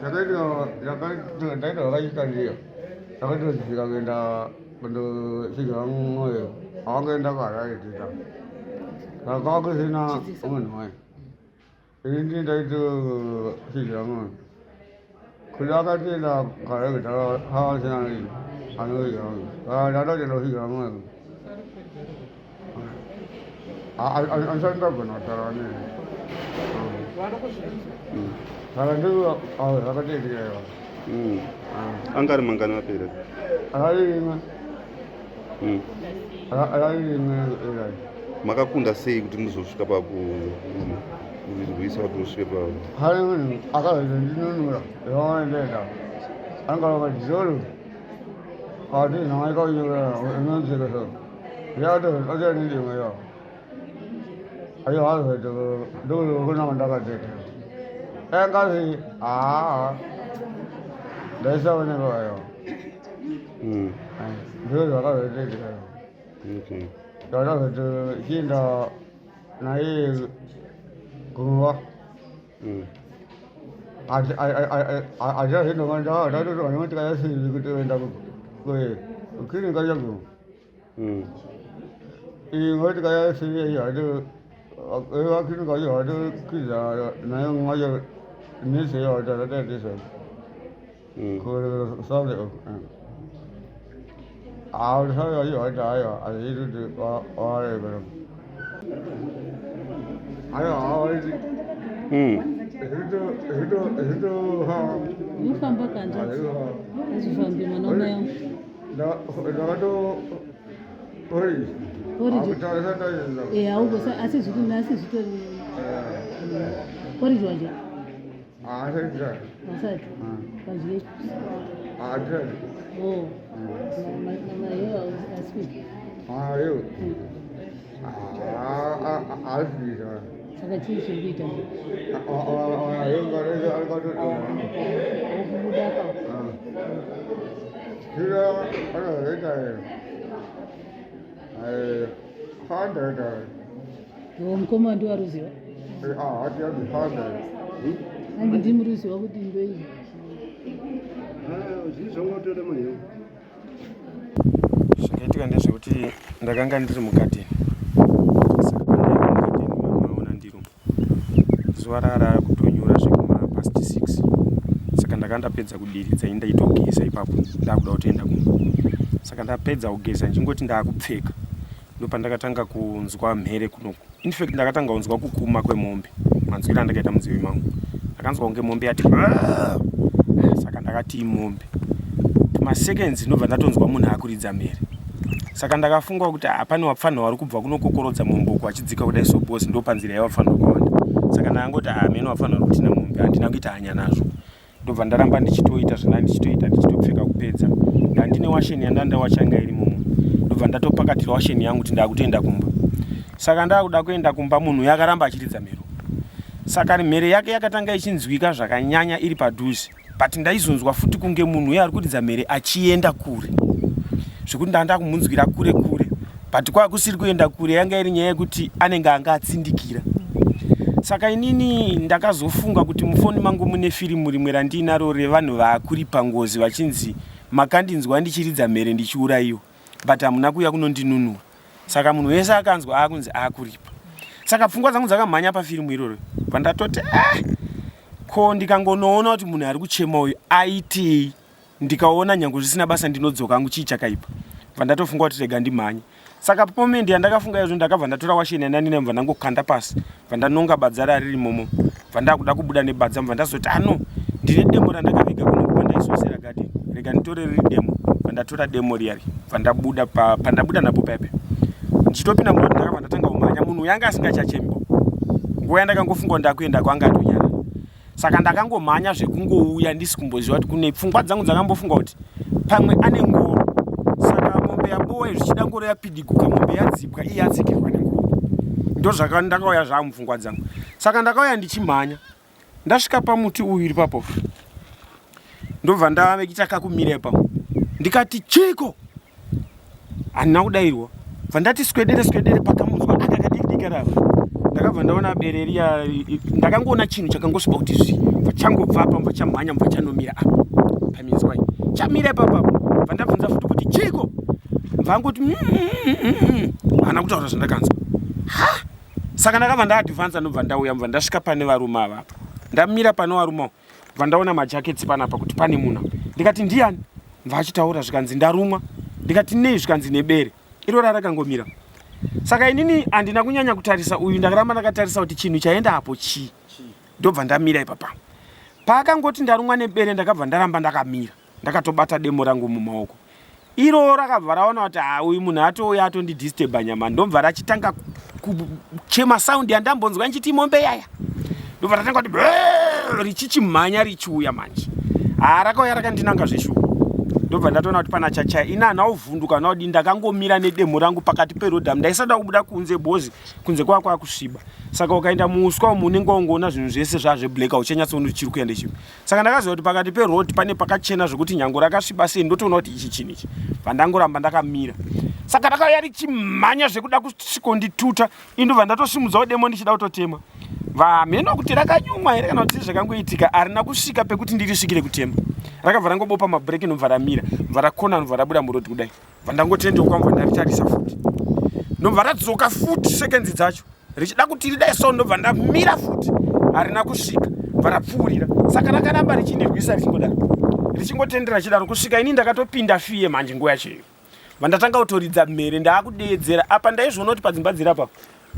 Ndakaitika ndaita vakaita ndiyo ndakatosvika kuenda kundosvika mwoyo awangoenda kuharare tita saka kusina munhu wayo ini ndii ndaitosvika mwoyo kuda akatoenda kuharare kuta asina anosvika mwoyo ndatoenda kusvika mwoyo andisati ndagona kutaura neni saka ndiko zvakatoitika Anga ari mangani vapera? Rari rimwe. Rari rimwe rai. Makakunda sei kuti muzosvika pakurwisa kuti musvike pa Hari munhu akazondinunura zvavaendaenda angava dzoro ati namaikaunyora inonzeka so yato atanidimwe yo ayo azoto ndokunanga ndakateta engazi aa ndaisaoneka ayo. Ndizvo zvakazoitika. Okay. Ndakazotochienda naye kumba. Achazvinomandaatatotoanotikayasiri kutoenda kukirinika chago. Ingotikayasiri hati vakirinika cho hatokwiza nayo mwacho neseyo hatatatisa. Kusale ayo ayo azviti warekera ayo awaiti. Zvito zvito. Unofamba kanzvadzi? Azvifambi mwana wamai angu. Ndakato ori. Porridge. E, hauko asi zviti asi zvitori porridge wadya? Asati vadye. O mayo asikuti. Ayo asvika. Saka chii chiri kuita? Okubuda ka. Zviro anozoita 100. O mukoma ndiwo aruziva. Hati yanzi 100. Angi ndimi ruziva kuti ndoizvi. Zvizvongotora mayo. Zvakaitika ndezvekuti ndakanga ndiri mugadheni. Saka pandaiva mugadheni, mamaona ndiro zuva rara kutonyura zvekuma past 6. Saka ndakanga ndapedza kudiridza, ini ndaitogeza ipapo, ndakuda kutoenda kumba. Saka ndapedza kugeza, ndichingoti ndaakupfeka, ndopandakatanga kunzwa mhere kunoku. In fact, ndakatanga kunzwa kukuma kwemombe. Manzwiro andakaita munzeve mangu, ndakanzwa kunge mombe yati "Aah!" Saka ndakati imombe. Maseconds ndobva ndatonzwa munhu akuridza mhere. Saka ndakafunga kuti hapane wapfanha wari kubva kunokokorodza mombe uko achidzika kudai, so because ndo panzira yavapfanha kwawanda. Saka ndakangoti hameno wapfanha uri kutina mombe, handina kuita hanya nazvo. Ndobva ndaramba ndichitoita zvandanga ndichitoita, ndichitopfeka. Kupedza, ndandine washeni yandanda wachanga iri momo, ndobva ndatopakatira washeni yangu kuti ndakutoenda kumba. Saka ndakuda kuenda kumba, munhu uyu akaramba achiridza mhero. Saka mhere yake yakatanga ichinzwika zvakanyanya iri padhuze, but ndaizonzwa futi kunge munhu uyo ari kuridza mhere achienda kure, zvekuti ndanga ndakumunzwira kure kure, but kwaa kusiri kuenda kure, yanga iri nyaya yekuti anenge anga atsindikira. Saka inini ndakazofunga kuti mufoni mangu mune firimu rimwe randiinaro revanhu vaakuripa ngozi vachinzi, "Makandinzwa ndichiridza mhere ndichiurayiwa, but hamuna kuuya kunondinunura." Saka munhu wese akanzwa aakunzi aakuripa. Saka pfungwa dzangu dzakamhanya pafirimu iroro, pandatoti, eh, ko ndikangonoona kuti munhu ari kuchema uyu aitei, ndikaona nyange zvisina basa, ndinodzoka hangu, chii chakaipa? Bva ndatofunga kuti rega ndimhanye. Saka moment yandakafunga izvo, ndakabva ndatora washeni yandandinayo, bva ndangokanda pasi, bva ndanonga badza rariri momo, bva ndakuda kubuda nebadza, bva ndazoti, ano ndine demo randakaviga kuno pandaisosera garden, rega nditore riri demo. Bva ndatora demo riyari, bva ndabuda. Pandabuda napo paipa, ndichitopinda muroad, ndakabva ndatanga kumhanya. Munhu yanga asingachachembo nguva yandakangofunga kuti ndakuenda kwanga atonyara. Saka ndakangomhanya zvekungouya, ndisi kumboziva kuti kune pfungwa dzangu dzakambofunga kuti pamwe ane ngoro. Saka mombe yabowa, zvichida ngoro yapidiguka, mombe yadzipwa, iye yatsikirwa nengoro. Ndozvakandakauya zvaa mupfungwa dzangu. Saka ndakauya ndichimhanya, ndasvika pamuti uyu iri papo, ndobva ndavaita kakumira ipapo. Ndikati, "Chiko?" Handina kudayirwa. Bva ndati swedere swedere, pakamunzwa aka kadiki diki rava. Ndakabva Ndakabva ndaona bere riya, ndakangoona chinhu chakangosviba kuti zvi, bva changobva apa, bva chamhanya, bva chanomira apa paminzwa iyi, chamira ipapapo. Bva ndabvunza futi kuti chiko, bva angoti haana kutaura zvandakanzwa. Ha, saka ndakabva ndaadvansa, ndobva ndauya, bva ndasvika pane varume ava apa. Ndamira pane varume ava, bva ndaona majaketsi panapa kuti pane munhu. Ndikati, "Ndiani?" Bva achitaura, zvikanzi, "Ndarumwa." Ndikati, "Nei?" Zvikanzi, "Nebere iro rarakangomira." Saka inini handina kunyanya kutarisa uyu, ndakaramba ndakatarisa kuti chinhu chaenda apo chii. Ndobva ndamira ipapa. Paakangoti ndarumwa nebere, ndakabva ndaramba ndakamira ndakatobata demo rangu mumaoko. Iro rakabva raona kuti ha, uyu munhu atouya atondidisturba nyama. Ndobva rachitanga kuchema sound yandambonzwa nchiti mombe yaya. Ndobva ratanga kuti "Brrr", richichimhanya richiuya. Manje ha, rakauya rakandinanga zveshuwa. Ndobva ndatoona kuti pana chachaya. Ini hana kuvhunduka naudi, ndakangomira nedemo rangu pakati perodhamu. Ndaisada kubuda kunze bozi kunze kwava kwakusviba, saka ukaenda muuswa umu unenge wangoona zvinhu zvese zvazveblack, auchanyatsoona kuti chiri kuenda chipi. Saka ndakaziva kuti pakati peroad pane pakachena zvokuti nyango rakasviba sei, ndotoona kuti ichi chinhu ichi. Vandangoramba ndakamira. Saka rakauya richimhanya zvekuda kusvikondituta. Indobva ndatosimudzawo demo ndichida kutotema. Vamheno kuti rakanyumwa here kana kuti zvakangoitika, harina kusvika pekuti ndirisvikire kutema. Rakabva rangobopa mabhureki, nobva ramira, bva rakona, nobva rabuda muroad kudai. Bva ndangotendeuka, bva ndaritarisa futi, nobva radzoka futi seconds dzacho richida kuti ridai so. Ndobva ndamira futi, harina kusvika, bva rapfuurira. Saka rakaramba richindirwisa richingodaro, richingotendera chidaro, kusvika ini ndakatopinda fiye. Manje nguva yacho iyo vandatanga kutoridza mhere, ndaakudeedzera. Apa ndaizviona kuti padzimba dziri apa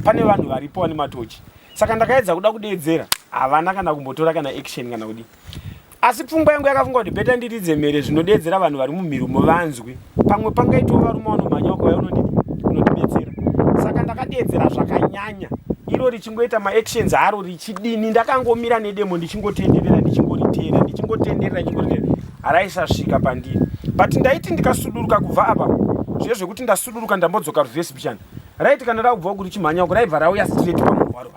pane vanhu varipo vane matochi, saka ndakaedza kuda kudeedzera, havana kana kumbotora kana action kana kudii. Asi pfungwa yangu yakafunga kuti better ndiridze mhere, zvinodeedzera vanhu vari mumhirumo vanzwe, pamwe pangaitawo varume vanomhanya vakauya unondibetsera. Saka ndakadeedzera zvakanyanya, iro richingoita maactions aro richidini. Ndakangomira nedemo ndichingotenderera, ndichingoritera, ndichingotenderera, ndichingotenderera. Haraisasvika pandiri, but ndaiti ndikasuduruka kubva apa, zviye zvekuti ndasuduruka, ndambodzoka reverse pichana, right, kana rakubva uku richimhanya uku, raibva rauya straight pamunhu waro.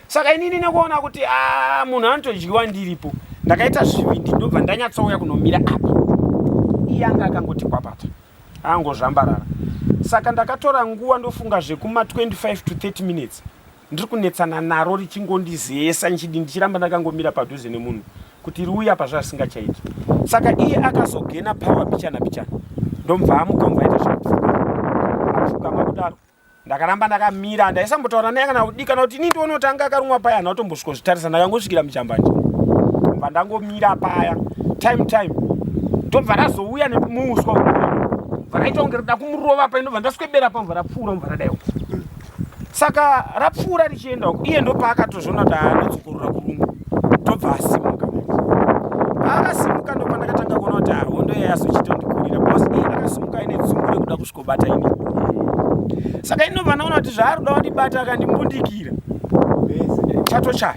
Saka inini nekuona kuti a munhu anotodyiwa ndiripo, ndakaita zvivindi, ndobva ndanyatsouya kunomira apa. Iye anga akangoti kwapata, angozvambarara. Saka ndakatora nguva, ndofunga zvekuma 25 to 30 minutes ndiri kunetsana naro richingondizesa nchidi, ndichiramba ndakangomira padhuze nemunhu kuti riuya pazvasingachaiti. Saka iye akazogena power pichana pichana, ndomubva amuka, mubva aita zvekupfugama, apfugama kudaro. Ndakaramba ndakamira, ndaisambotaura naye kana kudi kana kuti ini ndione kuti anga akarumwa paya. Hana kutombosvikozvitarisa, ndakangosvikira muchambanje, bva ndangomira paya time time. Ndobva razouya nemuuswa, bva raita kunge rida kumurova pa, ndobva ndaswebera pa, bva rapfuura, bva radaiwo. Saka rapfuura richienda uko, iye ndopaakatozviona kuti haanodzokorora kurumwa, ndobva asimuka. Paakasimuka ndopandakatanga kuona kuti hondo yayazochitondikurira, because iye akasimuka aine dzungu rekuda kusvikobata ini. Saka inobva ndaona kuti zvaari kuda kundibata, akandimbundikira chatochaya.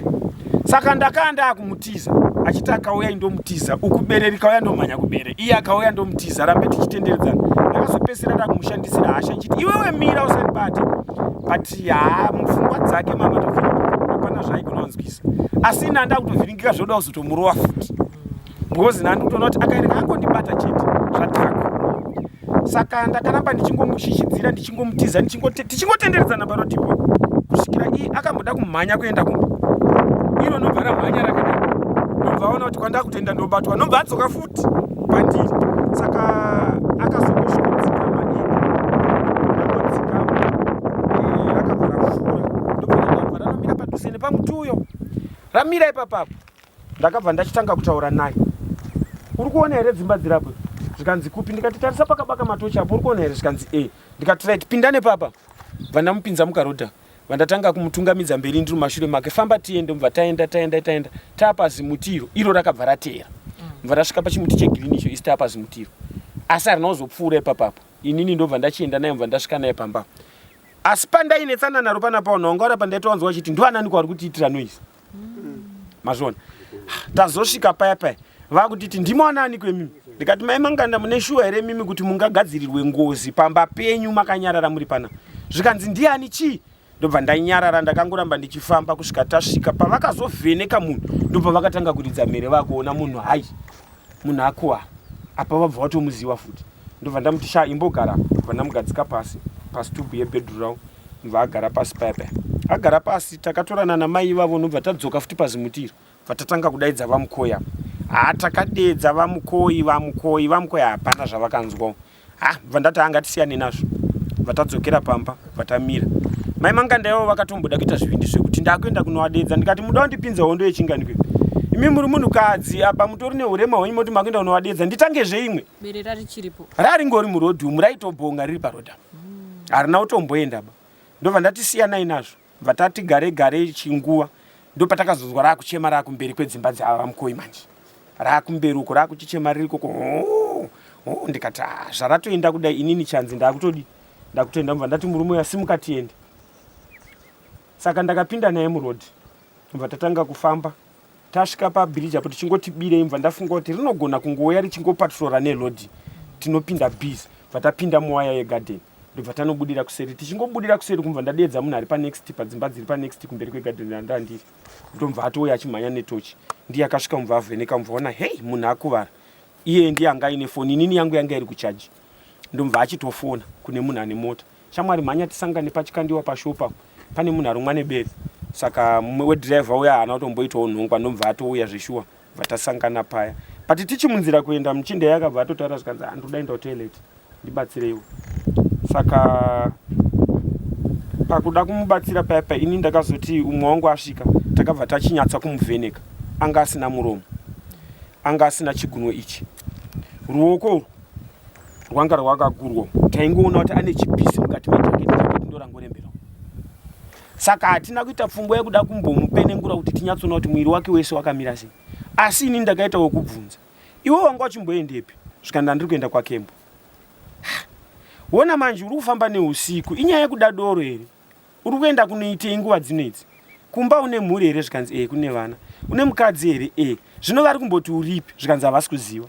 Saka ndakaa ndaakumutiza, achiti akauya indomutiza uku, bere rikauya ndomhanya kubere, iye akauya ndomutiza, rambe tichitenderedzana. Ndakazopedzisira ndakumushandisira hasha nchiti, "Iwewe mira, usandibate." But ha, mupfungwa dzake mama tovhiringika, hapana zvaaigona kunzwisa. Asi ini handa kutovhiringika zvoda kuzotomurova futi, because nhandi kutoona kuti akaereka angondibata chete zvatakwa. Saka ndakaramba ndichingomushishidzira, ndichingomutiza, tichingotenderedzana parodipo, kusvikira iye akamboda kumhanya kuenda kumba. Iro nobva ramhanya rakadai, ndobva aona kuti kwandakutoenda ndobatwa, nobva adzoka futi pandiri. Saka akazongosvikodzikama ega, angodzikama, rakabva rapfuura, ndobva ranomira padhuze nepamuti uyo. Ramira ipapapo, ndakabva ndachitanga kutaura naye. "Uri kuona here dzimba dzirapo?" Zvikanzi, "Kupi?" Ndikati, "Tarisa pakabaka matochi apo, uri kuona here?" Zvikanzi, "E." Ndikati, "Right, pinda nepapa." Bva ndamupinza mukarodha, vandatanga kumutungamidza mberi, ndiri mumashure make. "Famba tiende." Mubva taenda, taenda, taenda, taapa zimuti iro. Iro rakabva rateera, mubva rasvika pachimuti chegreen icho, isi taapa zimuti iro, asi harina kuzopfuura ipapapo. Inini ndobva ndachienda naye, mubva ndasvika naye pamba. Asi pandainetsana naro panapa, vanhu vanga vari pandaitowanzwa vachiti, "Ndivanani kwavari kutiitira noise?" Mazviona, tazosvika paya paya vakutiti, "Ndimonani kwemimi?" Ndikati, "Mai Manganda, mune shuwa here mimi kuti mungagadzirirwe ngozi pamba penyu makanyarara muri pana?" Zvikanzi, "Ndiani, chii?" Ndobva ndanyarara, ndakangoramba ndichifamba kusvika tasvika pavakazovheneka munhu. Ndobva vakatanga kuridza mhere vakuona munhu, hai, munhu akuwa apa, vabva vatomuziva futi. Ndobva ndamuti, "Sha, imbogara." Bva ndamugadzika pasi pasitubu yebhedhuru ravo. Bva agara pasi paya paya. Agara pasi takatorana namai ivavo nobva tadzoka futi pazimuti iro. Bva tatanga kudaidza vaMukoi apa. Haa takadeedza vaMukoi, vaMukoi, vaMukoi hapana zvavakanzwawo. Ha bva ndati haa ngatisiyane nazvo. Bva tadzokera pamba bva tamira. Mai Manganda ivavo vakatomboda kuita zvivindi zvekuti ndakuenda kunovadeedza ndikati muda kundipinza hondo yechingani kwe. Imi muri munhukadzi apa mutori nehurema hwenyu moti makuenda kunovadeedza nditangezve imwe. Bere rarichiripo. Raringori muroad umu raitobhonga riri paroad apa. Harina kutomboenda ba. Ndobva ndati siyanai nazvo. Bva tati gare gare chinguva ndopatakazonzwa rakuchema rakumberi kwedzimba dzavaMukoi manje. Rakumberi uko rakuchichema riri ikoko hoo hoo ndikati ah zvaratoenda kudai inini chanzi ndakutodi ndakutoenda ndobva ndati murume uya simuka tiende. Saka ndakapinda naye muroad ndobva tatanga kufamba Tasvika pabridge apo tichingoti birei mva ndafunga kuti rinogona kungouya richingopatrora nelodi tinopinda busy bva tapinda muwaya yegarden ndobva tanobudira kuseri tichingobudira kuseri kumva ndadeedza munhu ari panext padzimba dziri panext kumberi kwegarden randandiri ndomva atouya achimhanya netochi ndiye akasvika mubva avheneka mubva ona hei munhu akuvara iye ndiye anga aine foni inini yangu yanga iri kuchaji ndomva achitofona kune munhu ane mota Shamwari mhanya tisangane pachikandiwa pashop apo pane munhu arumwa nebere saka mumwe wedriver uya haana kutomboitawo nhongwa ndobva atouya zveshuwa bva tasangana paya but tichimunzira kuenda muchinda yakabva atotaura zvikanzi ah, ndoda enda kutoilet ndibatsireiwo saka pakuda kumubatsira paya paya ini ndakazoti umwe wangu asvika takabva tachinyatsa kumuvheneka anga asina muromo anga asina chigunwe ichi ruoko urwu rwanga rwakagurwa taingoona kuti ane chipisi mukati mejaketi jaketi ndorangorembera saka hatina kuita pfungwa yekuda kumbomupenengura kuti tinyatsoona kuti mwiri wake wese wakamira sei asi ini ndakaita wekubvunza iwe wanga uchimboendepi zvikanda ndiri kuenda kwakembo wona manje uri kufamba neusiku inyaya yekuda doro here uri kuenda kunoitei nguva dzino idzi kumba une mhuri here zvikanzi ee kune vana une mukadzi here ee zvino vari kumboti uripi zvikanzi havasi kuziva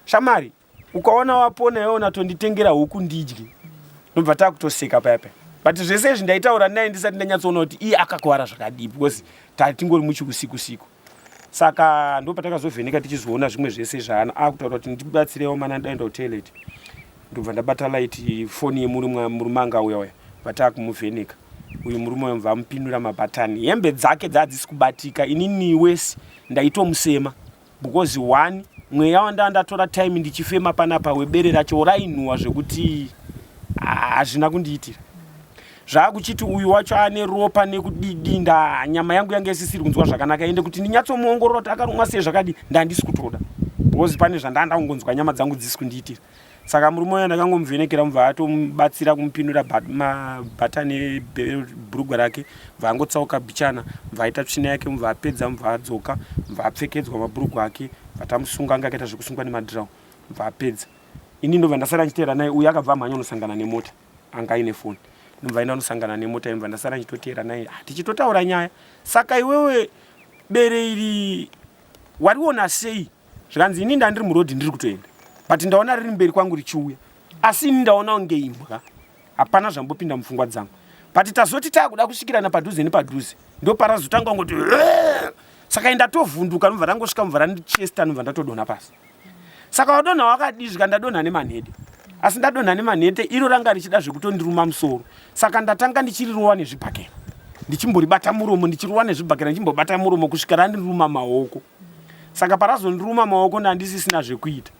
Shamari ukaona wapona iwe unatonditengera huku ndidye ndobva takutoseka paya paya but zvese izvi ndaitaura naye ndisati ndanyatsoona kuti iye akakuvara zvakadii because tatingori muchiusiku siku saka ndopatakazovheneka tichizoona zvimwe zvese zvaana akutaura kuti ndibatsirewo mana ndaenda kutoilet ndobva ndabata light foni yemurume anga auya uya vatakumuvheneka uyu murume uyo mva amupindura mabhatani hembe dzake dzadzisi kubatika inini wesi ndaitomusema Because one mweya wandanga ndatora time ndichifema panapa webere racho rainhuwa zvekuti hazvina kundiitira zvakuchiti uyu wacho ane ropa nekudidinda nyama yangu yange isisiri kunzwa zvakanaka ende kuti ndinyatsomuongorora kuti akarumwa sei zvakadii ndandisi kutoda because pane zvandanga ndakungonzwa nyama dzangu dzisisi kundiitira Saka murume uya ndakangomuvhenekera mubva atomubatsira kumupinura mabhatani ebhurugwa rake bva angotsauka bichana bva aita tsvina yake mubva apedza mubva adzoka mubva apfekedzwa mabhurugwa ake bva tamusunga anga akaita zvekusungwa nemadhirawo bva apedza ini ndobva ndasara ndichiteera naye uyu akabva amhanya unosangana nemota anga aine foni ndobva aenda unosangana nemota imva ndasara ndichitoteera naye ah, tichitotaura nyaya saka iwewe bere iri wariona sei Zvikanzi ini ndandiri muroad ndiri kutoenda but ndaona riri mberi kwangu richiuya asi ini ndaona kunge imbwa hapana zvambopinda mupfungwa dzangu but tazoti taakuda kusvikirana padhuze nepadhuze ndoparazotanga kungoti saka ndatovhunduka ndobva rangosvika mubva randichesta ndobva ndatodonha pasi saka wadonha wakadii zvika ndadonha nemanhede asi ndadonha nemanhete iro ranga richida zvekutondiruma musoro saka ndatanga ndichirirova nezvibhakera ndichimboribata muromo ndichirova nezvibhakera ndichimbobata muromo kusvika randiruma maoko Saka parazondiruma maoko ndandisisina zvekuita.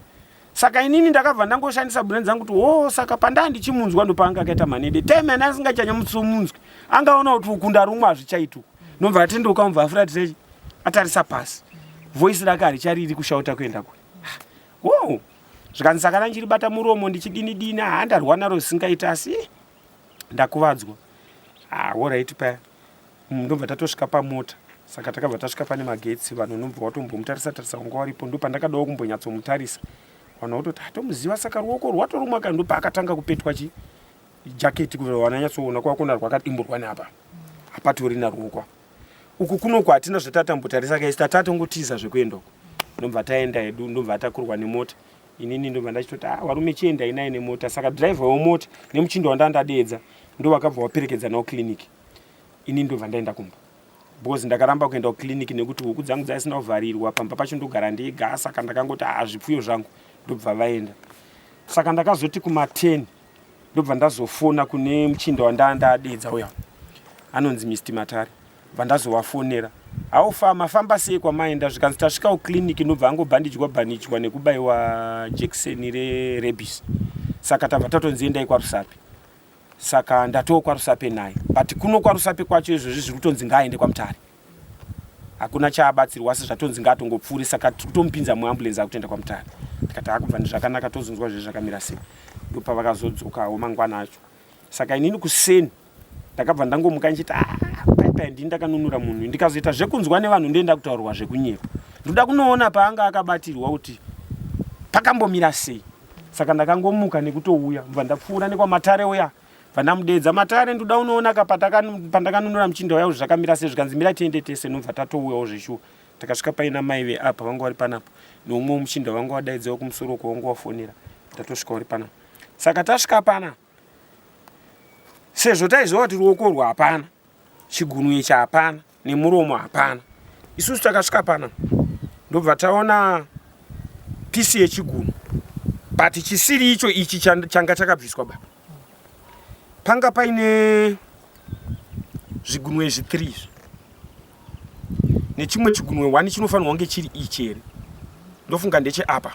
Saka inini ndakabva ndangoshandisa brain dzangu kuti hoo saka pandaa ndichimunzwa ndopaanga akaita manede. Time yandanga ndisingachanyamutsimunzwi angaona kuti uku ndarumwa hazvichaiti uku. Ndobva atendeuka mubva afuratira atarisa pasi. Voice rake harichariri kushauta kuenda kure. Hoo zvikanzi saka ndandichiribata muromo ndichidini dini haa ndarwa naro zvisingaiti asi ndakuvadzwa. Ah, alright paya. Ndobva tatosvika pamota saka takabva tasvika pane magetsi vanhu unobva watombomutarisa tarisa wanga waripo ndopandakadawo kumbonyatsomutarisa vanhu vototi atomuziva ah, saka ruoko rwatorumwa ka ndopaakatanga kupetwa chi jaketi kuva wananyatsoona kwakona rwakadimburwa neapa hapatorina ruoko uku kunoku hatina zvatatambotarisa kaisi tatatongotiza zvekuenda uku ndobva taenda hedu ndobva atakurwa nemota inini ndobva ndachitoti ah, varume chiendai naye nemota saka driver wemota nemuchindo wandandadeedza ndovakabva waperekedza nawo clinic ini ndobva ndaenda kumba because ndakaramba kuenda kuclinic nekuti huku dzangu dzaisina kuvharirwa pamba pacho ndogara ndega saka ndakangoti haa zvipfuyo zvangu ndobva vaenda saka ndakazoti kuma 10 Ndobva ndazofona kune muchinda wandaa ndaadedza uya anonzi Mr Matare. Bva ndazovafonera. Haufa mafamba sei kwamaenda zvikanzi tasvika kuclinic ndobva angobhandichwa bhandichwa nekubaiwa jekiseni rerabies. Saka tabva tatonzi endai kwaRusape. Saka ndatoo kwaRusape naye. But kuno kwaRusape kwacho izvozvi zviri kutonzi ngaaende kwaMutare. Hakuna chaabatsirwa asi zvatonzi ngaatongopfuure saka tiri kutomupinza muambulance akutoenda kwaMutare. Ndikati akubva ndizvakanaka tozonzwa zve zvakamira sei. Ndopavakazodzokawo mangwana acho. Saka inini kuseni ndakabva ndangomuka ndichiti ah, paipai ndini ndakanunura munhu ndikazoita zvekunzwa nevanhu ndoenda kutaurirwa zvekunyepa. Ndoda kunoona paanga akabatirwa kuti pakambomira sei. Saka ndakangomuka nekutouya bva ndapfuura nekwaMatare uya bva ndamudeedza Matare ndoda unoona ka pandakanunura muchinda uya kuti zvakamira sei zvikanzi mira tiende tese nobva tatouyawo zveshuwa. Takasvika paina mai veapa vanga vari panapa neumwe muchinda vanga wadaidzawo kumusoro uko wanga wafonera tatosvika uri panapa. Saka tasvika pana sezvo taiziva kuti ruoko urwu hapana chigunwe ichi hapana nemuromo hapana isusu takasvika pana ndobva taona pisi yechigunwe but chisiri icho ichi changa chakabviswa baba panga paine zvigunwe izvi 3 izvi nechimwe chigunwe 1 chinofanirwa kunge chiri ichi here ndofunga ndecheapa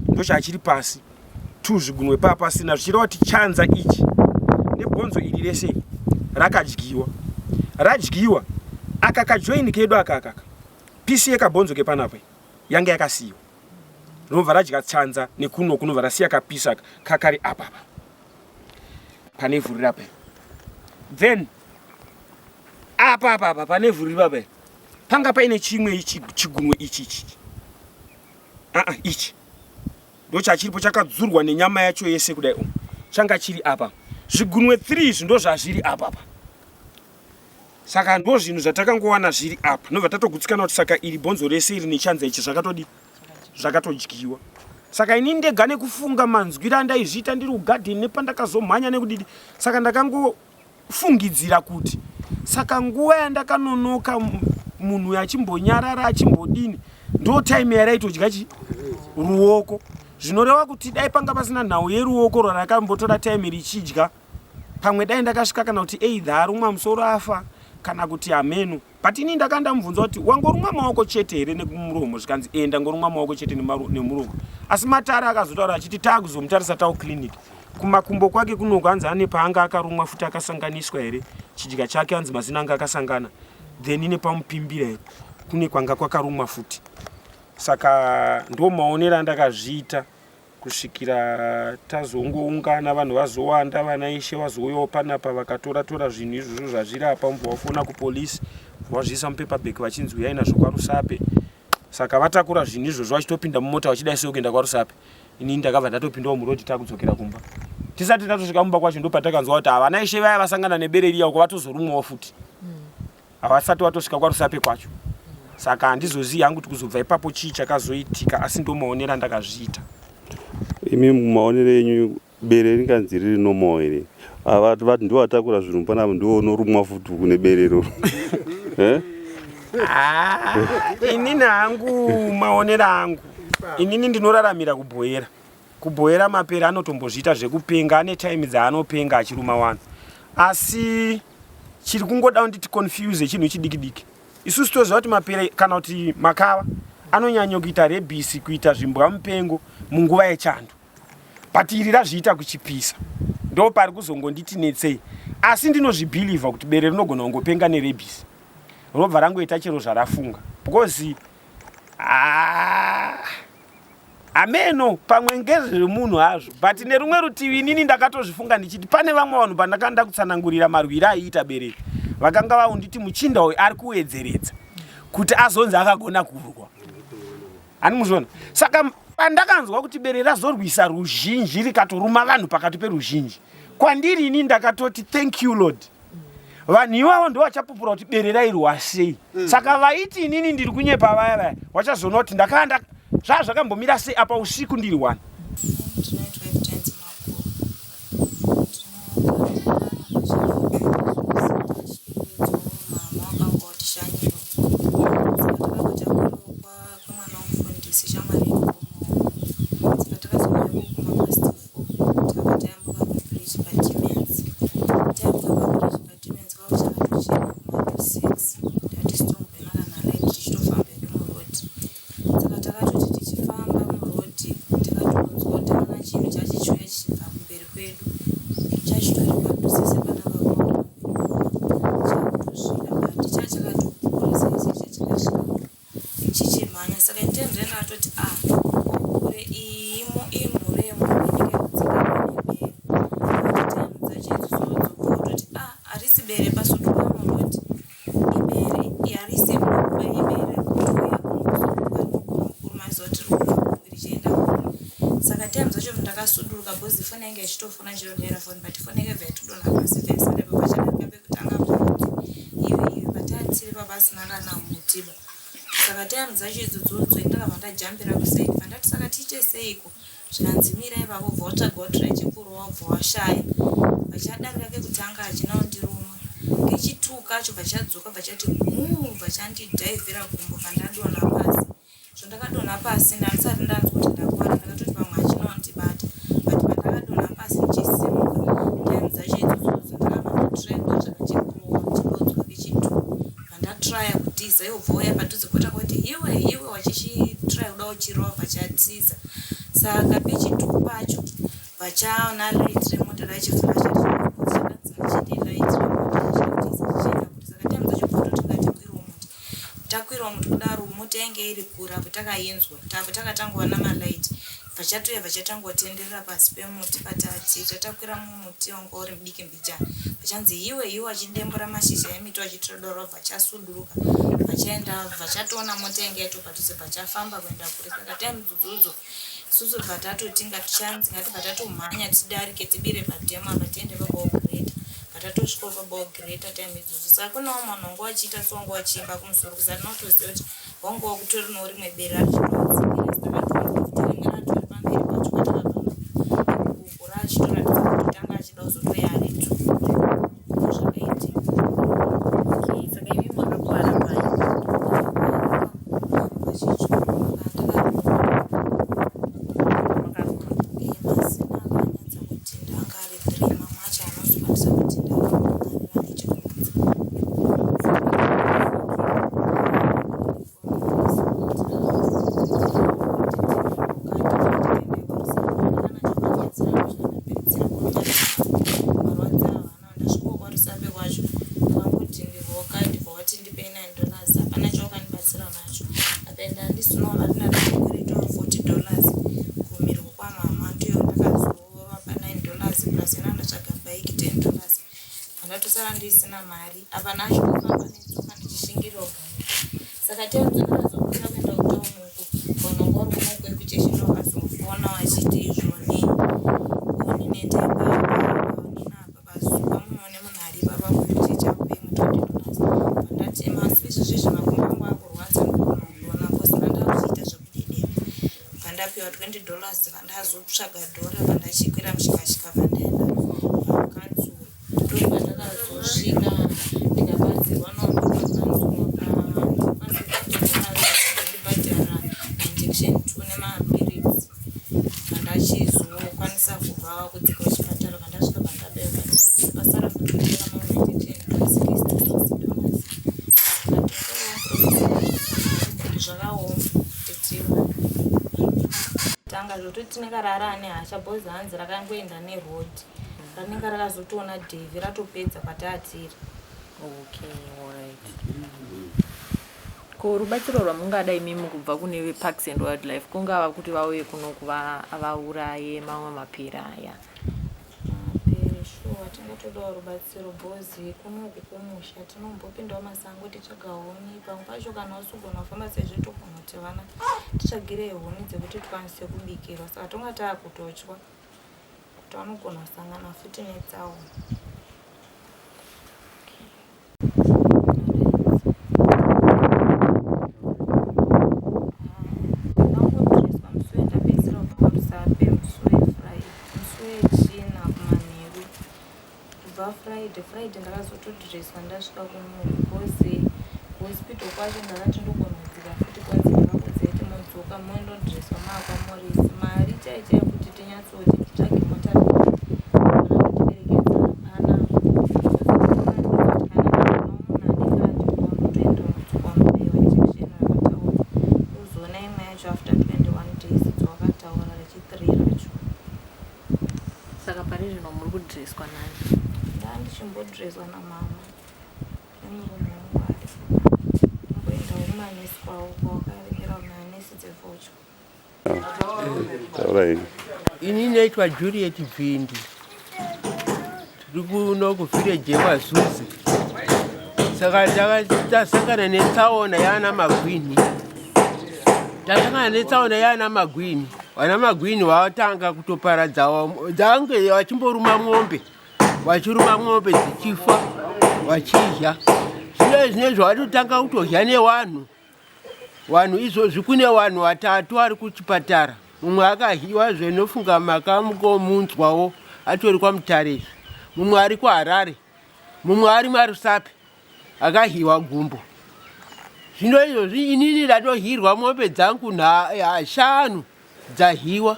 ndochachiri pasi 2 zvigunwe paa pasina zvichireva kuti chanza ichi nebhonzo iri rese rakadyiwa radyiwa aka kajoini kedu aka akaka pisi yekabhonzo kepanapa yanga yakasiyiwa rinobva radya chanza nekuno kunobva rasiya kapisi aka kakari apa apa pane ivhu riri apa then apa apa apa pane ivhu riri apa panga paine chimwe ichi chigunwe ichi ichi aa ichi ndochachiripo chakadzurwa nenyama yacho yese kudai umu changa chiri apa zvigunwe 3 izvi ndozvazviri apa apa saka ndo zvinhu zvatakangowana zviri apa ndobva tatogutsikana kuti saka iri bhonzo rese iri nechanza ichi zvakatodii zvakatodyiwa saka ini ndega nekufunga manzwiro andaizviita ndiri kugadheni nepandakazomhanya nekudidi saka ndakangofungidzira kuti saka nguva yandakanonoka munhu uyu achimbonyarara achimbodini ndo time yaraitodya chi ruoko zvinoreva kuti dai panga pasina nhau yeruoko rwarakambotora time richidya pamwe dai ndakasvika kana kuti either arumwa musoro afa kana kuti hameno But ini ndaka ndamubvunza kuti wangorumwa maoko chete here nekumuromo zvikanzi ee ndangorumwa maoko chete nemuromo. Asi Matare akazotaura achiti taakuzomutarisa tau clinic. Kumakumbo kwake kunoku hanzi ane paanga akarumwa futi akasanganiswa here chidya chake hanzi mazino anga akasangana then nepamupimbira here kune kwanga kwakarumwa futi. Saka ndomaonero andakazviita. Kusvikira tazongoungana vanhu vazowanda vana ishe vazouyawo panapa vakatora tora zvinhu izvozvo zvazviri apa mubva wafona kupolice wazviisa mupaper bag vachinzi uyai nazvo kwaRusape saka vatakura zvinhu izvozvo vachitopinda mumota vachidai sei kuenda kwaRusape inini ndakabva ndatopindawo muroad takudzokera kumba tisati tatosvika mumba kwacho ndopatakanzwa kuti havana ishe vaya vasangana nebere riya uko vatozorumwawo futi Havasati vatosvika kwaRusape kwacho saka handizozivi hangu kuti kuzobva ipapo chii chakazoitika asi ndomaonero andakazviita. Imi mumaonero enyu bere ringanzi riri normal here? Ava vati ndiwo atakura zvinhu panapa ndiwo unorumwa futi uku nebere iroro. Eh? Ah, inini hangu maonero angu inini ndinoraramira kubhoyera kubhoyera mapere anotombozviita zvekupenga ane time dzaanopenga achiruma vanhu asi chiri kungoda kunditi confuse chinhu chidiki diki isusu toziva kuti mapere kana kuti makava anonyanya kuita rebisi kuita zvimbwa mupengo munguva yechando but iri razviita kuchipisa ndo pari kuzongonditi netsei asi ndinozvibhilivha kuti bere rinogona kungopenga nerebisi robva rangoita chero zvarafunga because ah, Hameno pamwe ngezvemunhu hazvo but nerumwe rutivi inini ndakatozvifunga ndichiti pane vamwe vanhu pandakanga ndakutsanangurira marwiro aiita bereki vakanga vaunditi muchinda uyu ari kuwedzeredza kuti azonzi akagona kurwa hani muzviona saka pandakanzwa kuti bere razorwisa ruzhinji rikatoruma vanhu pakati peruzhinji kwandiri ini ndakatoti thank you lord vanhu ivavo ndo vachapupura kuti bere rairwa sei mm. saka vaiti inini ndiri kunyepa vaya vaya vachazoona kuti ndakanda zvaa zvakambomira sei apa usiku ndiri one Ndakatomhanya saka in time zvaenda ndakatoti a ah, kure iyi imhuru yemunhu inenge yakutsikirwa nebere. But time dzacho idzodzo wototi a ah, harisi bere pasuduka muroti ibere harisi mhuka ibere kutouya kunosuduka rinogona kuruma zoti riri kubva kupi richienda kupi. Saka time dzacho ndakasuduruka because foni yange ichitofona chero foni but foni yake bva yatodonha pasi bva yasara ipapo pachadarika pekutanga panzi iwe iwe patatiri papasina kana mutiba. Saka time dzacho idzodzodzo ini ndakabva ndajambira kuside bva ndati saka tiite seiko zvikanzi mira ipapo bva watsvaga watora chekurova bva washaya vachadarika kekutanga hachina kundiruma kechituu kacho bva chadzoka bva chati mhuu bva chandidhaivhira gumbo bva ndadonha pasi Zvandakadonha pasi ndandisati ndanzwa kuti ndakuvara ndakatoti pamwe hachina kundibata but pandakadonha pasi ndichisimuka time dzacho idzodzo ndakabva ndatry kutotsvaga chekurowa chibodzwa kechitu pandatrya kutiza iwo bva uya padhuze kota kuti iwe iwe wachichitry kuda uchirova bvachatiza saka pechitu pacho vachaona light remota rachiflasha chakanzi chete light remota chichitiza chichienda kuti saka time dzacho bva toti ngatikwirawo muti Takwirawo muti kudaro mota yange iri kure apo takainzwa apo takatangoona malight bvachatouya bvachatangotenderera pasi pemuti patati tatakwira mumuti wanga uri mudiki mbijana bvachanzi iwe iwe achidembura mashizha emiti vachitodoro bvachasuduruka bvachaenda bvachatoona mota yange yatopadhuze bvachafamba kuenda kure saka time dzodzo isusu bva tatoti ngatichanzi ngatibva tatomhanya tidarike tibire padhemu apa tiende pabaogreta bva tatosvikawo pabaogreta time idzodzo saka kune vamwe vanhu vanga vachiita sewanga vachiimba kumusoro kuzi hatina kutoziva kuti wanga wakutori norimwe bere rachitodzikira takatoona kuti rimwe ratori pamberi pacho kwatakabva gumbo rachitoratidza kuti tanga achida kuzotoya ari two ndozvakaitika. Okay, saka imi makakuvara pai? Ndasvikawo kwaRusape kwacho ndakangoti ndivoka ndibva wati ndipei 9 dollars hapana chawakandibatsira nacho apa ende handisinawo mari ndandakakweretawo 40 dollars kumhiri kwamama ndiyo ndakazovapa 9 dollars plus ina ndatsvaga bike 10 dollars pandatosara ndisina mari apa ndachitofamba netsoka ndichishingirira kugara saka taidzo ndakazokwira kuenda kutown uku vanhu vanga vari kuno kwekuchechi ndovakazofona vachiti izvoni oni nendaipa Pazuva munoone munhu ari ipapa kuchechi akupei mutondi dollars. Pandati masi izvozvi makumbo angu akurwadza ndogona kudona cause ndandakuchiita zvekudedera. Pandapiwa 20 dollars pandazotsvaga dhora pandachikwira mushikashika pandaenda pakanzuru ndopandakazosvika ndikabatsirwa nokanzuru vakandipa 50 dollars ndibhadhara mainjection 2 nemapiritsi. Pandachizokwanisa kubva kudzika kuchipatara pandasvika pandabaiwa pasara futi kutora mamwe mainjection 66 dollars kuti zvakaoma kuti tanga zvototi tinenge rara ane hasha bhozi hanzi rakangoenda neroad rinenge rakazotoona Davy ratopedza kwataatiri. Okay, alright. Ko rubatsiro rwamungada imimi kubva kune veParks and Wildlife kungava kuti vauye kuno kuva vauraye mamwe mapere aya? Mapere shuwa tingatodawo rubatsiro bhozi kunoku kumusha tinombopindawo masango titsvaga huni pamwe pacho kana usugona kufamba sezvo togona kuti vana titsvagirei huni dzekuti tikwanise kubikirwa saka tonga taakutotya kuti vanogona kusangana futi netsaona. Ndakangobviswa musi wendapedzisira kubva kwaRusape musi weFriday musi weChina kumanheru kubva Friday Friday ndakazotodreswa ndasvika kuno because kuhospital kwacho ndakati ndogona kudzika futi kwanzi ndakakuudzai kuti modzoka mondodreswa maakwamorisi mari chaiyo chaiyo kuti tinyatsoti titsvage mota kana kutiperekedza hapana uzoona imwe yacho after 21 days dzawakataura rechi3 racho. Saka pari zvino muri kudreswa nani? Ndandichimbodreswa namama nemurume wangu ari kumboendawo. kumanesi kwavo kwawakarekera manesi dzefodya. Taurai. Ini naitwa Juliet Bvindi. Tiri kuno kuvhireji yekwaZuzi. Saka tasangana netsaona yaana Magwini. Tasangana netsaona yaana Magwini. Vana Magwini vatanga kutoparadza dzange vachimboruma mombe. Vachiruma mombe dzichifa vachidya. Zvino zvinezvi vatotanga kutodya nevanhu. Vanhu izvozvi kune vanhu vatatu vari kuchipatara. Mumwe akadyiwa zvenofunga makamukomunzwawo atori kwaMutare izvi. Mumwe ari kuHarare. Mumwe ari maRusape akadyiwa gumbo. Zvino izvozvi inini ndatodyirwa mombe dzangu shanu dzadyiwa.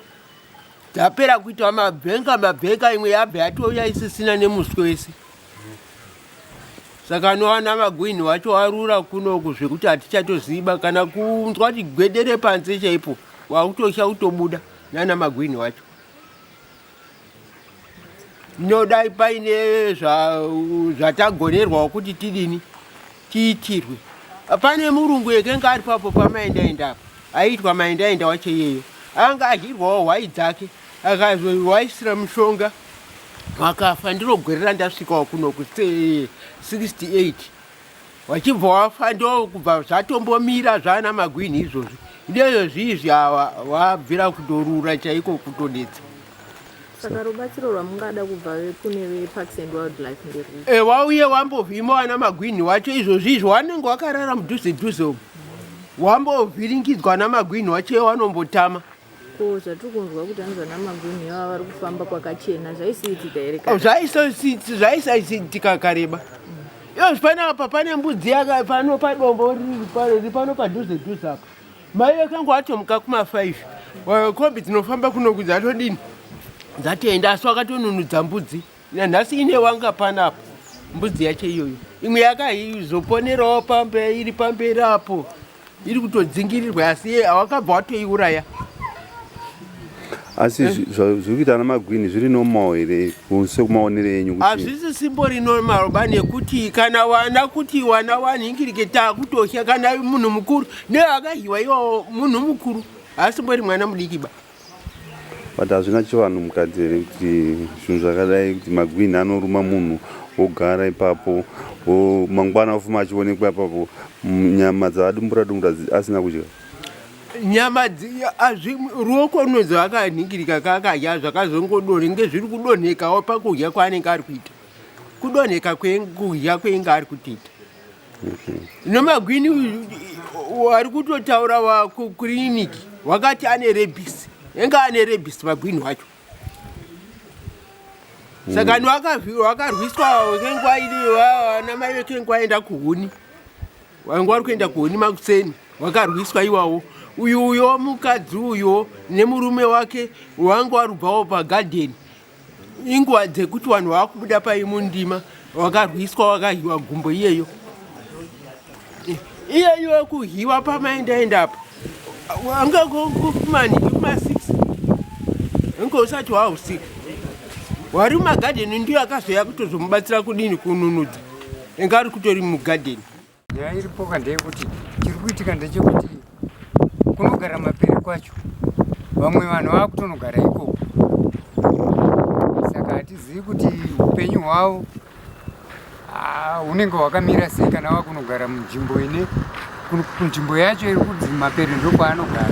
Dzapera kuitwa mabhenga mabhenga imwe yabva yatouya isisina nemuswe wese. Saka anowana magwini wacho arura kunoku zvekuti hatichatoziva kana kunzwa kuti gwedere panze chaipo wakutosha kutobuda nana magwini wacho. Nodai paine zvatagonerwawo kuti tidini tiitirwe. Pane murungu ekenge ari papo pamaendaenda apa aiitwa maendaenda wacho iyeyo anga adyirwawo hwai dzake akazowaisira mushonga wakafa. Ndiro gore randasvikawo kuno ku 68 wachibva wafa, ndokubva zvatombomira zvana magwini izvozvi. Ndezvozvi izvi awa wabvira kutorura chaiko kutonetsa. Saka rubatsiro rwamungada kubva kune veParks and Wildlife nderwupi? E, wauye wambovhima wana magwini wacho izvozvi izvi wanenge wakarara mudhuze dhuze umu wambovhiringidzwa namagwini wacho wanombotama. Ko zvatiri kunzwa kuti hanzi vana magwini ava vari kufamba kwakachena zvaisiitika here kare? Zvaisaitika kareba. Izvozvi panapa pane mbudzi yaka pano padombo riri pano padhuze dhuze apa. Mai vakangu vatomuka kuma 5. Kombi dzinofamba kunoku dzatodini? Dzatoenda asi wakatonunudza mbudzi. Nanhasi ine wanga panapa mbudzi yacho iyoyo. Imwe yakaizoponerawo pambe iri pamberi apo iri kutodzingirirwa asi wakabva watoiuraya. Asi zviri kuita ana magwini zviri normal here sekumaonero enyu kuti Hazvisi simbori normal ba, nekuti kana wana kuti wana wanhingirike taakutosha kana munhu mukuru neakadyiwa iwawo munhu mukuru haasimbori mwana mudiki ba. But hazvina chivanhu mukati here kuti zvinhu zvakadai kuti magwini anoruma munhu wogara ipapo mangwana ofuma achionekwa ipapo nyama dzaadumbura dumbura asina kudya? Nyama ruoko runonzi vakanhingirika kakadya zvakazongodonhe nge zviri kudonhekawo pakudya kwaanenge ari kuita. Kudonheka kudya kweinge ari kutoita. Nomagwini wari kutotaura kukiriniki wakati ane rebhisi. Enga ane rebhisi magwini wacho. Saka wakarwiswa kenguva iri vana mai vekenguva aenda kuhuni. Wanga wari kuenda kuhuni makuseni wakarwiswa iwawo. Uyu uyo mukadzi uyo nemurume wake wanga warubvawo pagadheni. Inguva dzekuti vanhu vakubuda pai mundima wakarwiswa wakahiwa gumbo iyeyo. Iyeyo wekuhiwa pamaendaenda apa wanga kumaniki kuma 6 unge usati wausika. Wari mumagadheni ndiyo akazoya kutozomubatsira kudini kununudza. Inga ari kutori mugadheni. Nyaya iripoka ndeyekuti chiri kuitika ndechekuti kunogara mapere kwacho vamwe vanhu vakutonogara ikoko, saka hatizivi kuti upenyu hwavo hunenge hwakamira sei kana vakunogara munzvimbo ine kunzvimbo yacho iri kunzi mapere ndokwaanogara,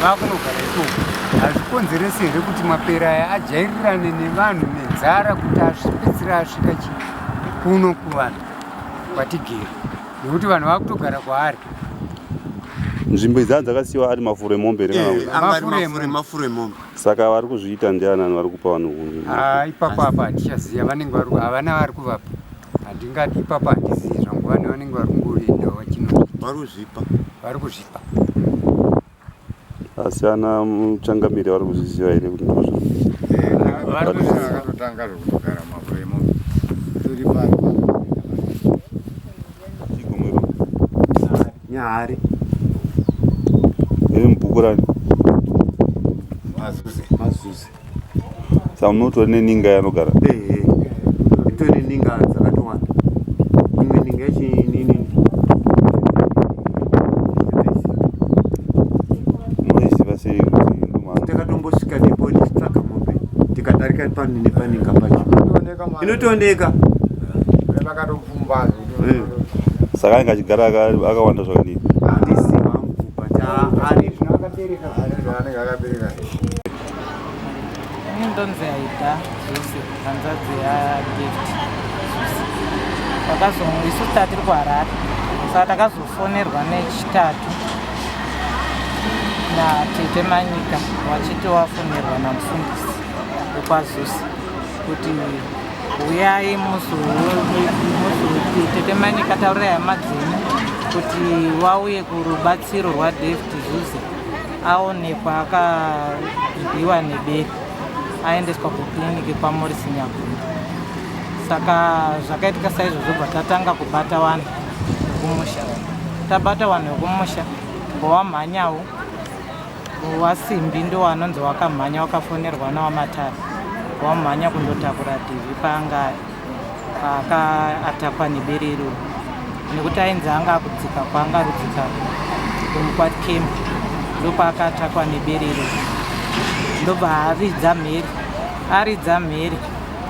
vakunogara ikoko. Hazvikonzeresi here kuti mapere aya ajairirane nevanhu nenzara kuti asvipedzisira asvika kuno kuvanhu kwatigere, nekuti vanhu vakutogara kwaari. Nzvimbo idzi dzakasiyiwa ari mafuro emombe here? Mafuro emombe. Saka vari kuzviita ndianani vari kupa vanhu? Ipapo apa hatichaziva, vanenge vari havana vari kuvapa. Handingati ipapo handizivi zvangu, vanhu vanenge vari kungoenda vachinozviita. Vari kuzvipa. Vari kuzvipa. Asi ana muchangamire vari kuzviziva here kuti ndozvo? Vari kuzviziva. Vakatotanga zvekutogara mafuro emombe. Tori pano. Nyahari. Iri mubhuku rani? Mazuze. Mazuze. Saka munotori neninga yanogara? Ehe. Itori ninga dzakatowanda. Imwe ninga yechinini. Inotooneka nepaninga pacho. Inotooneka. Eh. Saka anenge achigara akawanda zvakadii? Handisi wangu but ari zvino akabereka. Anenge akabereka. Ini ndonzi Aida Zuze, hanzvadzi yaGift Zuze. Takazo isu tatiri kuHarare saka takazofonerwa neChitatu natete Manyika wachiti wafonerwa namufundisi wekwaZuze kuti huyai muzomuzo tete Manyika taurirai hama dzenyu kuti wauye kurubatsiro rwaDavid Zuze aonekwa akadyiwa nebere aendeswa kukiriniki kwaMorris Nyagunda. Saka zvakaitika saizvozvo bva tatanga kubata vanhu vekumusha. Tabata vanhu vekumusha bva wamhanyawo wasimbi ndo anonzi wakamhanya wakafonerwa nawamatare wamhanya kundotakura dhivhi paanga ari paakaatakwa nebere iroro nekuti ainzi anga akudzika kwaanga rudzika kwakemba ndopaakaatakwa nebere iroro ndobva aridza mhere aridza mhere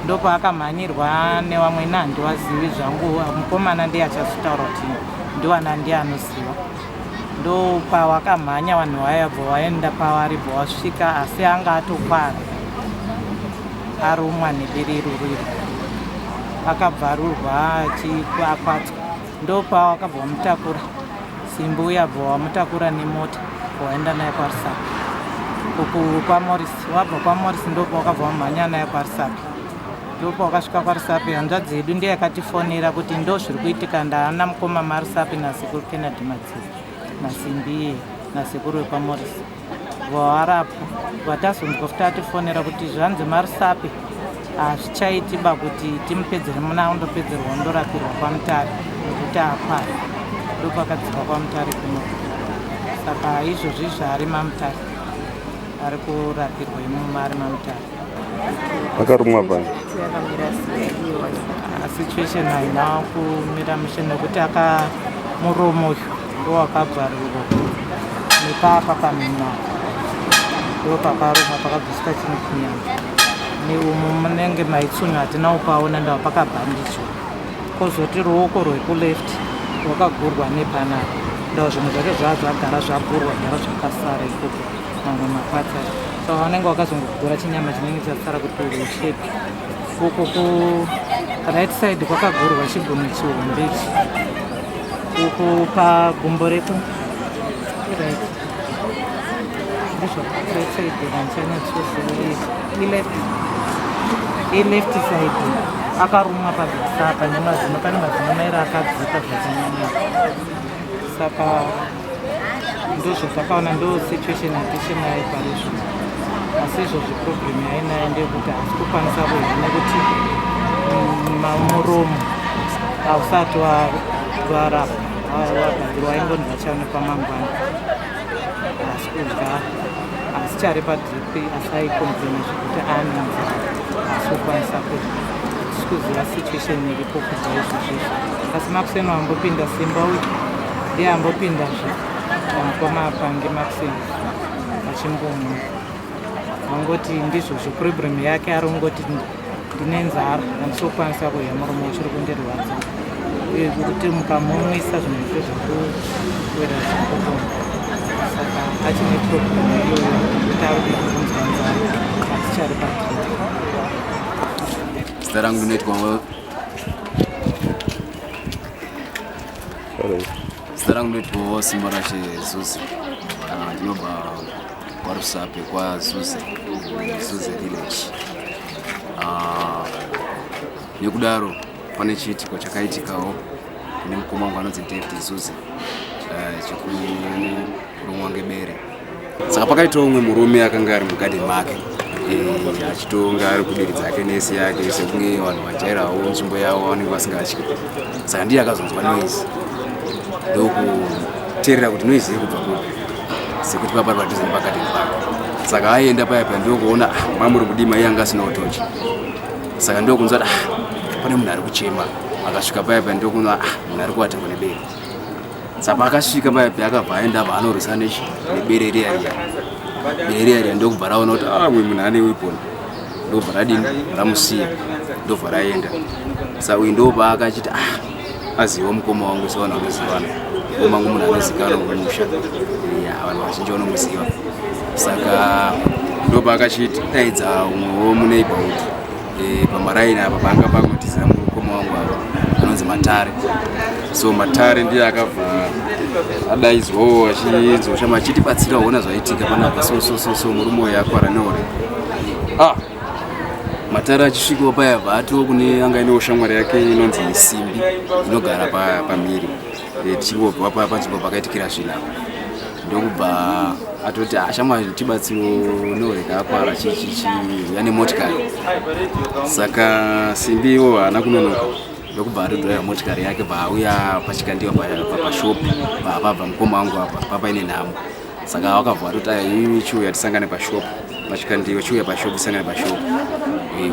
ndopaakamhanyirwa nevamwe nandiwazivi zvangu mukomana ndiye achazotaura kuti ndiwana ndiye anoziva ndopawakamhanya vanhu vaya bva waenda pavari bva wasvika asi anga atokwara arumwa nebere iroro iro akabvarurwa achiakwatswa ndopawakabva wamutakura simbi uya bva wamutakura nemota waenda naye kwaRusape uku kwaMorris wabva kwaMorris ndopawakabva wamhanya naye kwaRusape ndopawakasvika kwaRusape hanzvadzi yedu ndiye yakatifonera kuti ndo zviri kuitika ndaana mukoma maRusape nasekuru Kennedy Madzisi nasimbi nasekuru wekwaMorris vawarapwa vatazonzwa futi atifonera kuti zvanzi maRusape hazvichaitiba kuti timupedzere muna undopedzerwa undorapirwa kwaMutare nekuti akwara ndopakadzika kwaMutare kuno saka izvozvi zvaari maMutare ari kurapirwa imomo ari maMutare. Akarumwa pani? Situation haina kumira mushe nekuti aka muromo uyu ndowakabvarurwa nepapa pamhino ndo pakarumwa pakabviswa chinhu chinyama neumu munenge maitsunyu hatina kupaona ndava pakabhandichwa kozoti ruoko rwekuleft rwakagurwa nepanapa ndava zvinhu zvake zvaa zvagara zvagurwa gara zvakasara ikoko mamwe mapatsi acho saka vanenge vakazongogura chinyama chinenge chasara kuti rushepi uko ku right side kwakagurwa chigunwe chihombe ichi uku pagumbo reku right ndizvo right side randichanyatsoziva ileft ileft side akarumwa pazasi apa nemazino pane mazino mairi akadzika zvakanyanya saka ndozvatakaona ndo situation yatichinayo pari zvino asi izvozvi problem yainayo ndeyekuti haasi kukwanisa kudya nekuti muromo hausati warapwa wagadzirwa aingonzi vachaonekwa mangwana haasi kudya asi chari padrip asi aicomplaina zvekuti ane nzara haasi kukwanisa kudya tisi kuziva situation iripo kubva izvozvizvi asi makuseni wambopinda simba uyu ndiye ambopindazve mukoma apange makuseni achimbomwa wangoti ndizvozvo problem yake ari kungoti ndine nzara handisi kukwanisa kudya muromo uchiri kundirwadza uye kuti mukamumwisa zvinhu izvo zvekuwera zvakokona saka achine problem iyoyo kuti ari kuda kunzwa nzara hatichari padrip. Zita rangu ndinoitwa Zita rangu ndinoitwa Simbarashe Zuze. Ndinobva kwaRusape kwaZuze, Zuze village. Nekudaro pane chiitiko chakaitikawo kune mukoma wangu anonzi David Zuze chekurumwa ngebere. Saka pakaitawo umwe murume akanga ari mugadheni make achitonga ari kudiridza ake nesi yake sekunge vanhu vajairawo nzvimbo yavo vanenge vasingatyi. Saka ndiye akazonzwa noise ndokuteerera kuti noise iri kubva kupi sekuti papa pari padhuze nepagadheni pake. Saka aenda paya paya ndokuona mamuri kudima iye anga asinawo tochi. Saka ndokunzwa kuti pane munhu ari kuchema. Akasvika paya paya ndokuona munhu ari kuatakwa nebere. Saka akasvika paya paya akabva aenda abva anorwisa nebere riya riya. Bere riya riya ndokubva raona kuti mumwe munhu ane weapon. Ndobva radini ramusiya ndobva raenda. Saka uyu ndopaakachiti ah aziva mukoma wangu sevanhu vanozivana. Mukoma wangu munhu anozikanwa mumusha. Ya vanhu vazhinji vanomuziva. Saka ndopaakachidaidza umwewo muneighborhood e, pamaraini apa paanga pakutizira mukoma wangu apa anonzi Matare. So Matare ndiye akabva adaidzwawo achinzwa achitibatsira ona zvaitika panapa so so so so murume uyu akwara neore. Ah, Matare achisvikawo paya bva atiwo kune anga inewo shamwari yake inonzi Simbi inogara pamhiri e, tichingobva panzvimbo pakaitikira zvinhu apa ndokubva atoti ah, shamwari tibatsiro neorega akwara chichichi uya nemotikari. Saka Simbi iwo haana kunonoka ndokubva atodhiraivha motikari yake bva auya pachikandiwa pashopu pabva mukoma wangu apa papaine nhamo. Saka wakabva atoti aya imi chiuya tisangane pashopu pachikandiwa, chiuya pashopu tisangane pashopu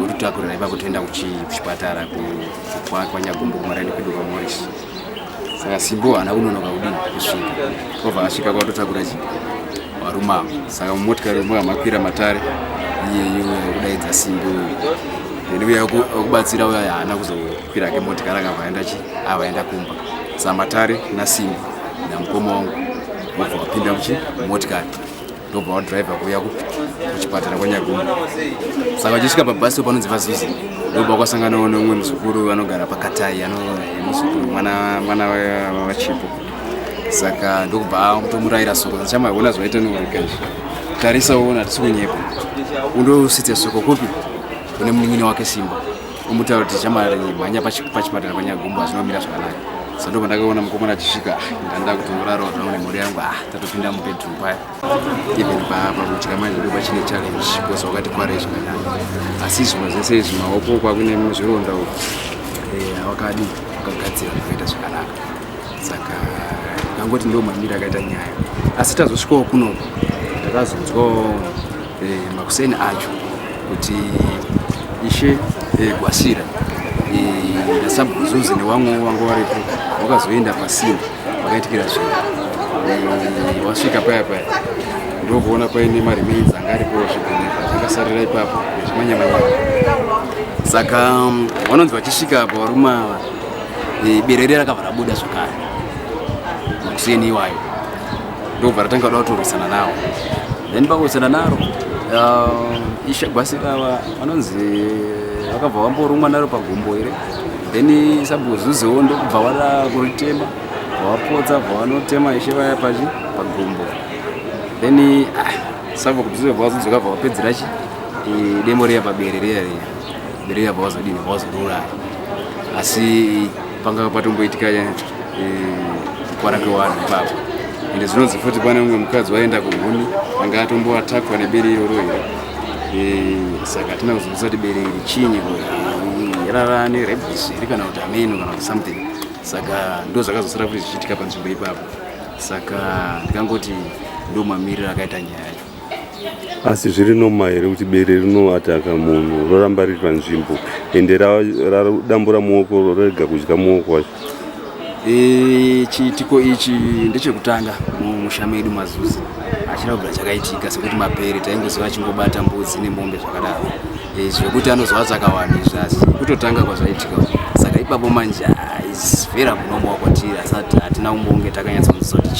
wototakurira ipapo toenda kuchipatara kwaNyagumbo kumaraini kwedu kwaMorris. Saka Simbo haana kunonoka kudini kusvika, obva asvika kwatotakura chi varume ava. Saka mumotikari umwe amakwira Matare iyeyo wekudaidza Simbi uyu, then uya wekubatsira uya haana kuzokwira ke motikari akabva aenda chi avaenda kumba. Saka Matare naSimbi namukoma wangu vobva vapinda muchi mumotikari ndobva wadhiraivha kuuya kuchipatara kwaNyagumbo. Saka vachisvika pabhasi panonzi Vazuzi ndobva kwasanganawo neumwe muzukuru anogara pakatai muzukuru mwana waChipo. Saka ndokubva kutomurayira soko chamaona zvaita neureka izvi tarisa uona hatisi kunyepa undositse soko kupi kune munin'ina wake Simba umutaura kuti chamari mhanya pachipatara paNyagumbo hazvinomira zvakanaka. Saka ndobva ndakaona mukomana achisvika ndanda kutomurarawo zvangu nemhuri yangu ah tatopinda mubedroom paya even pakudya manje ndo pachine challenge because wakati kwarei zvakanyanya asi zvimwe zvese izvi maoko kwakune zvironda uku wakadi wakagadzira zvakaita zvakanaka. Saka ndangoti ndo mamiri akaita nyaya. Asi tazosvikawo kunoku takazonzwawo makuseni acho kuti ishe Gwasira nasabhuzuzi nevamwe vanga varipo vakazoenda pasina vakaitikira zvinhu. Wasvika paya paya ndokuona paine maremains anga aripo zvigonekwa zvakasarira ipapo nezvimanyamanyama. Saka vanonzi vachisvika apo varume ava berere rakabva rabuda zvakare makuseni iwayo ndobva ratanga kuda kutorwisana nawo. Then pakurwisana naro ishe Gwasira ava vanonzi vakabva vamborumwa naro pagumbo here then sabhuzuziwo ndokubva vada kuritema vavapotsa bva vanotema ishe vaya pachi pagumbo then sabhuzuzi bva vazodzoka bva vapedzera chi demo riya pabere riya riya bere riya bva vazodini bva vazoriuraya. Asi panga patomboitika kukwara kwevanhu ipapo ende zvinonzi futi pane mumwe mukadzi waenda kuhuni anga atomboatakwa nebere iroro here. Saka hatina kuzonzwa kuti bere iri chinyi rara nerebis here kana kuti ameno kana kuti something. Saka ndo zvakazosara futi zvichiitika panzvimbo ipapo. Saka ndikangoti ndo mamiriro akaita nyaya yacho. Asi zviri noma here kuti bere rinoataka munhu roramba riri panzvimbo ende radambura muoko rorega kudya muoko wacho? Chiitiko ichi ndechekutanga mumusha medu Mazuzi hachina kubvira chakaitika sekuti mapere taingoziva achingobata mbudzi nemombe zvakadaro zvekuti anozovatsvaka vanhu izvi asi kutotanga kwazvaitika. Saka ipapo manje is very abnormal kwatiri asati hatina kumbonge takanyatsonzwa kuti